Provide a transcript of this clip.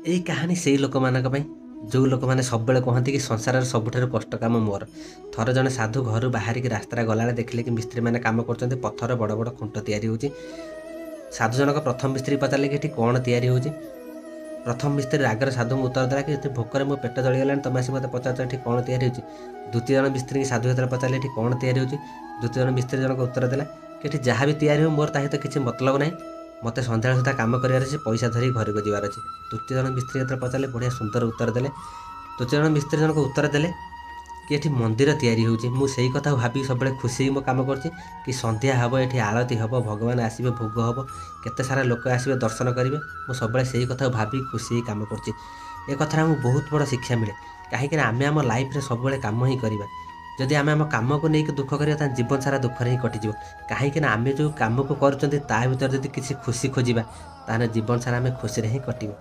ଏଇ କାହାଣୀ ସେଇ ଲୋକମାନଙ୍କ ପାଇଁ, ଯେଉଁ ଲୋକମାନେ ସବୁବେଳେ କହନ୍ତି କି ସଂସାରର ସବୁଠାରୁ କଷ୍ଟ କାମ ମୋର। ଥରେ ଜଣେ ସାଧୁ ଘରୁ ବାହାରିକି ରାସ୍ତାରେ ଗଲାବେଳେ ଦେଖିଲେ କି ମିସ୍ତ୍ରୀମାନେ କାମ କରୁଛନ୍ତି, ପଥର ବଡ଼ ବଡ଼ ଖୁଣ୍ଟ ତିଆରି ହେଉଛି। ସାଧୁ ଜଣକ ପ୍ରଥମ ମିସ୍ତ୍ରୀ ପଚାରିଲେ କି ଏଠି କ'ଣ ତିଆରି ହେଉଛି? ପ୍ରଥମ ମିସ୍ତ୍ରୀ ରାଗରେ ସାଧୁଙ୍କୁ ଉତ୍ତର ଦେଲା କି ଏତେ ଭୋକରେ ମୋ ପେଟ ଜଳିଗଲାଣି, ତମେ ଆସି ମୋତେ ପଚାରୁଛ ଏଠି କ'ଣ ତିଆରି ହେଉଛି? ଦ୍ୱିତୀୟ ଜଣ ମିସ୍ତ୍ରୀଙ୍କୁ ସାଧୁ ଯେତେବେଳେ ପଚାରିଲେ ଏଠି କ'ଣ ତିଆରି ହେଉଛି, ଦ୍ୱିତୀୟ ଜଣ ମିସ୍ତ୍ରୀ ଜଣକ ଉତ୍ତର ଦେଲା କି ଏଠି ଯାହା ବି ତିଆରି ହେଉ, ମୋର ତା ସହିତ କିଛି ମତଲବ ନାହିଁ। ମୋତେ ସନ୍ଧ୍ୟାବେଳେ ସୁଦ୍ଧା କାମ କରିବାର ଅଛି, ପଇସା ଧରିକି ଘରକୁ ଯିବାର ଅଛି। ତୃତୀୟ ଜଣ ମିସ୍ତ୍ରୀ ଯେତେବେଳେ ପଚାରିଲେ, ବଢ଼ିଆ ସୁନ୍ଦର ଉତ୍ତର ଦେଲେ। ତୃତୀୟ ଜଣ ମିସ୍ତ୍ରୀ ଜଣକ ଉତ୍ତର ଦେଲେ କି ଏଠି ମନ୍ଦିର ତିଆରି ହେଉଛି। ମୁଁ ସେଇ କଥାକୁ ଭାବିକି ସବୁବେଳେ ଖୁସି ହେଇ ମୋ କାମ କରୁଛି କି ସନ୍ଧ୍ୟା ହେବ, ଏଠି ଆଳତି ହେବ, ଭଗବାନ ଆସିବେ, ଭୋଗ ହେବ, କେତେ ସାରା ଲୋକ ଆସିବେ, ଦର୍ଶନ କରିବେ। ମୁଁ ସବୁବେଳେ ସେଇ କଥାକୁ ଭାବିକି ଖୁସି ହେଇ କାମ କରୁଛି। ଏ କଥାରେ ଆମକୁ ବହୁତ ବଡ଼ ଶିକ୍ଷା ମିଳେ, କାହିଁକିନା ଆମେ ଆମ ଲାଇଫ୍ରେ ସବୁବେଳେ କାମ ହିଁ କରିବା। ଯଦି ଆମେ ଆମ କାମକୁ ନେଇକି ଦୁଃଖ କରିବା, ତାହେଲେ ଜୀବନ ସାରା ଦୁଃଖରେ ହିଁ କଟିଯିବ। କାହିଁକିନା ଆମେ ଯେଉଁ କାମକୁ କରୁଛନ୍ତି, ତା ଭିତରେ ଯଦି କିଛି ଖୁସି ଖୋଜିବା, ତାହେଲେ ଜୀବନ ସାରା ଆମେ ଖୁସିରେ ହିଁ କଟିବ।